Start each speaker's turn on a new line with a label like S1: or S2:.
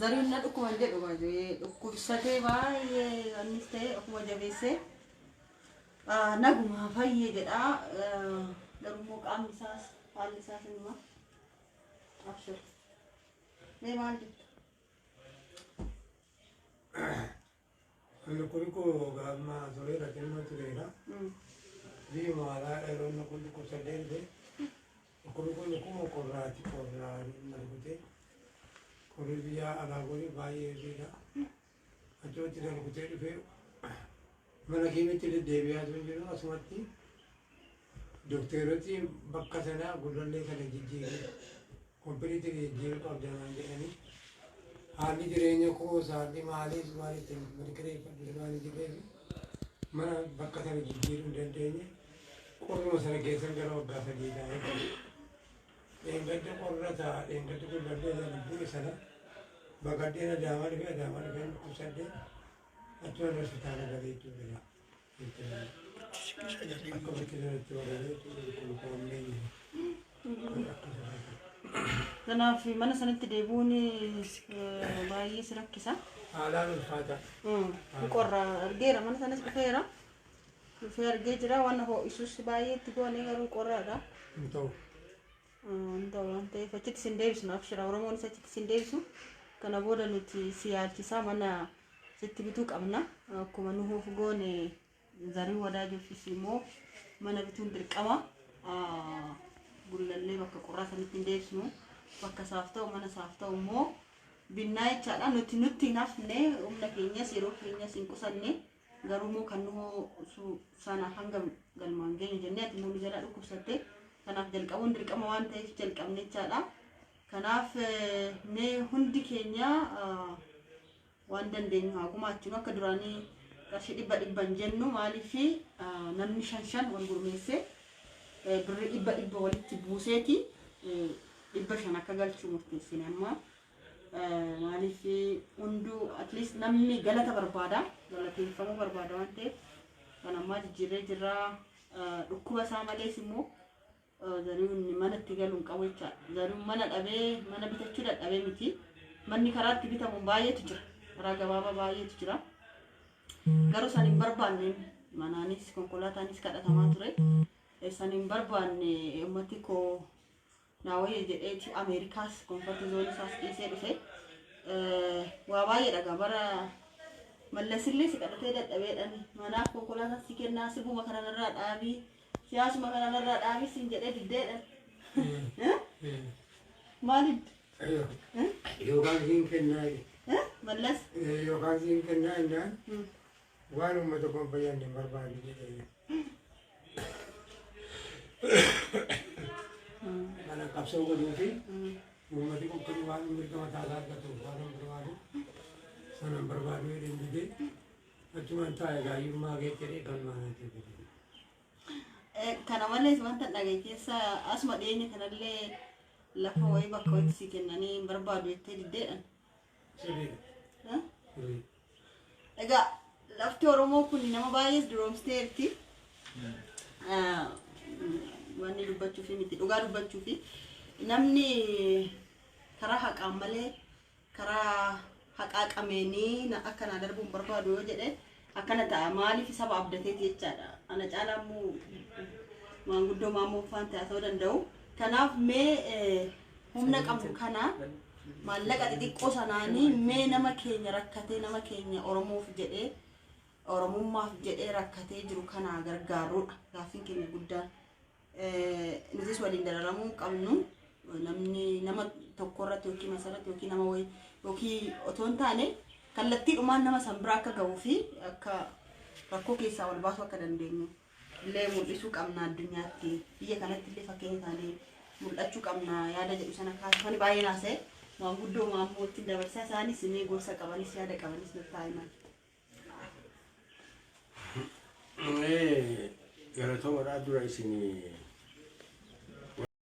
S1: Zarihuun na dhukkuban jedhu baay'ee dhukkubsatee baay'ee annis ta'e ofuma jabeessee naguma fayyee jedha. Garuu immoo qaamni isaas haalli isaas inuma abshir. Mee maal jettu?
S2: Inni kun koo gaamma tureera xinnoo tureera. Biyyuma alaa yeroo inni kun dhukkubsadhee dhufe dhukkubni kun dhukkuba qorraati qorraa na rukute. Qorri biyya alaa kun baay'ee fiidha. Achumatti na rukutee dhufe mana kiimitti deddeebi'aa tun jiru asumatti dokteeroti bakka sanaa gullallee sana jijjiiree kompiliitii jijjiiruu qabda naan jedhanii haalli jireenya koos haalli maaliis waan ittiin mana kireeffadhu waan hin jirreef mana bakka sana jijjiiruu hin dandeenye qorruma sana keessan gara waggaa 3 taa'ee dheengadda qorra ta'a dheengadda gullallee sana bu'e sana baqadheen Adaamaa dhufe Adaamaa dhufeen dhukkubsadhe achuma hospitaala galee jechuudha. Akka bakki sanatti waraabee qulqullaa'amnee jira.
S1: Kanaaf mana sanatti deebi'uun baay'ee si rakkisa.
S2: Haalaan ulfaata.
S1: Qorra argeera mana sanas dhufeera. Dhufee argee jira waan ho'isus baay'ee itti goonee garuu qorraadha.
S2: Hin ta'u.
S1: Hin ta'u waan ta'eef achitti sin deebisnu abshira Oromoonis achitti sin deebisu. Kana booda nuti si yaalchisaa mana sitti bituu qabna. Akkuma nuhuuf goone Zarihuun Wadaajoofis immoo mana bituun dirqama. Gullallee bakka qorraa sanitti hin deebisnu. Bakka isaaf ta'u mana isaaf ta'u immoo binnaa jechaadha. Nuti nutti hin hafne humna keenyas yeroo keenyas hin qusanne. Garuu immoo kan nuhoo sana hanga galmaan geenyu jennee ati immoo nu jalaa dhukkubsatte. Kanaaf jalqabuun dirqama waan ta'eef jalqabne jechaadha. Kanaaf mee hundi keenya waan dandeenyu haa gumaachinu akka duraanii qarshii dhibba dhibban jennu maaliif namni shan shan wal gurmeessee birrii dhibba dhibba walitti buuseeti 500 akka galchu murteessine amma maaliif hunduu at least namni galata barbaada galateeffamuu barbaada waan ta'eef kan ammaa jijjiirree jirra dhukkuba isaa malees immoo Zarihuun mana itti galu hin qabu jechaadha. Zarihuun mana dhabee mana bitachuu dadhabee miti. Manni karaa itti bitamu baay'eetu jira. Karaa gabaabaa baay'eetu jira. Garuu san hin barbaanne manaanis konkolaataanis kadhatamaa ture. San hin barbaanne uummati koo naa wayya jedheeti Ameerikaas komforti zoonii isaas dhiisee dhufe. Waa baay'ee dhagaa bara Mallasillee si kadhatee dadhabeedhaan manaaf konkolaataa si kennaa sirbuma kana narraa dhaabii Siyaasuma kana narraa dhaabii siin jedhee diddeedha. Maaliif?
S2: Yookaan siin kennaa
S1: Mallas.
S2: Yookaan siin kennaa jennaan waan uummata koo hin fayyadne hin barbaadu jedhee. Kana qabsoo godhuu fi uummati kun kan waan mirga mataa isaa argatuuf waan hin barbaadu sana hin barbaadu jedheen didee achumaan taa'e gaayyummaa keetti jedhee kan maanatti fide.
S1: Kana malees wanta dhagaye keessa asuma dhiyeenya kanallee lafa wayii bakka wayiitti si kennanii hin barbaadu jettee diddeedhan.
S2: Sirriidha. Sirrii.
S1: Egaa lafti Oromoo kun nama baay'ees duroomsiteerti. Wanni dubbachuufi miti dhugaa dubbachuufi namni karaa haqaan malee karaa haqaaqameenii na akka naa darbuu hin barbaadu yoo jedhe akkana ta'a maaliif saba abdateeti jechaadha ana caalaa immoo maanguddoo maammoo faan ta'a ta'uu danda'u kanaaf mee humna qabnu kana maallaqa xixiqqoo sanaanii mee nama keenya rakkatee nama keenya oromoof jedhee oromummaaf jedhee rakkatee jiru kana gargaaruudha gaaffiin keenya guddaan nutis waliin dararamuu hin qabnu namni nama tokko irratti yookiin masarratti yookiin nama wayii yookiin otoo hin taane kallattiidhumaan nama san bira akka gahuu fi akka rakkoo keessaa wal baasuu akka dandeenyu illee mul'isuu qabna addunyaatti biyya kanatti illee fakkeenya taanee mul'achuu qabna yaada jedhu sana kaasifani baay'ee naasa'e maanguddoo maammoo ittiin dabarsaa isaanis mee gorsa qabanis yaada qabanis nutti haa himan.
S3: Galatoomadhaa dura isin